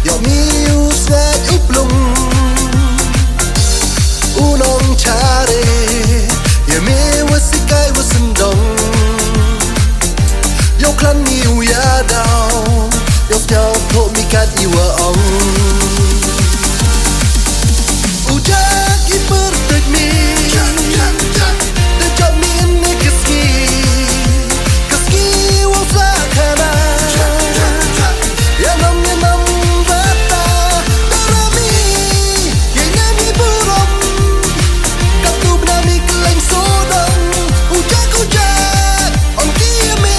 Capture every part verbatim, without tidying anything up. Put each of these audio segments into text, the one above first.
Ïa mi u sngaid u plung, u nongshare, ïa me wa sikai wa syndong. Ïa u khlad mi u ïadaw, ïa u sñiaw thoh mi kat i wa ong. U jak i pyrtuid mi, da jop mi ne ka sngi, ka sngi wa sa khana. Ïa nam ïa nam rata, da ra mi, ïa nam i burom. Katto bnai mi kylleng sodong, u jak u jak, ong ki ïa me.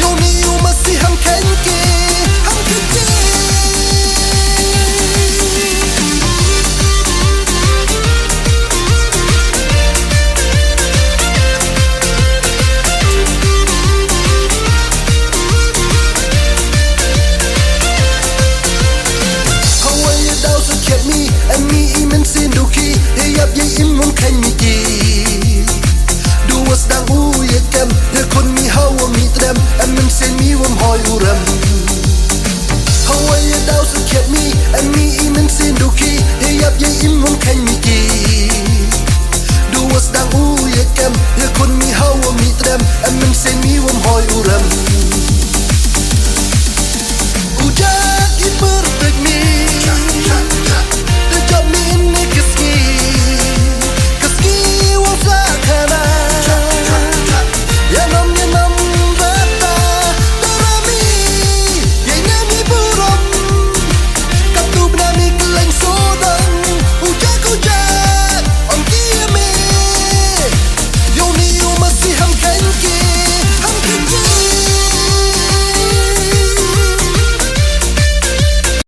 Ïa u ni u masi ham khein ki, ham khein ki. Hawa ïa daw sa khiat mi, em mi i mynsiem dohki, ïa ïap ïa im wym kheiñ mi ki. Du wa sdang u ïa kem, ïa khun mi hawa mi tdem, em mynsiem mi wym hoi u rem. Hawa ïa daw sa khiat mi, em mi i mynsiem dohki, ïa ïap ïa im wym kheiñ mi ki. Du wa sdang u ïa kem, ïa khun mi hawa mi tdem, em mynsiem mi wym hoi u rem. U jak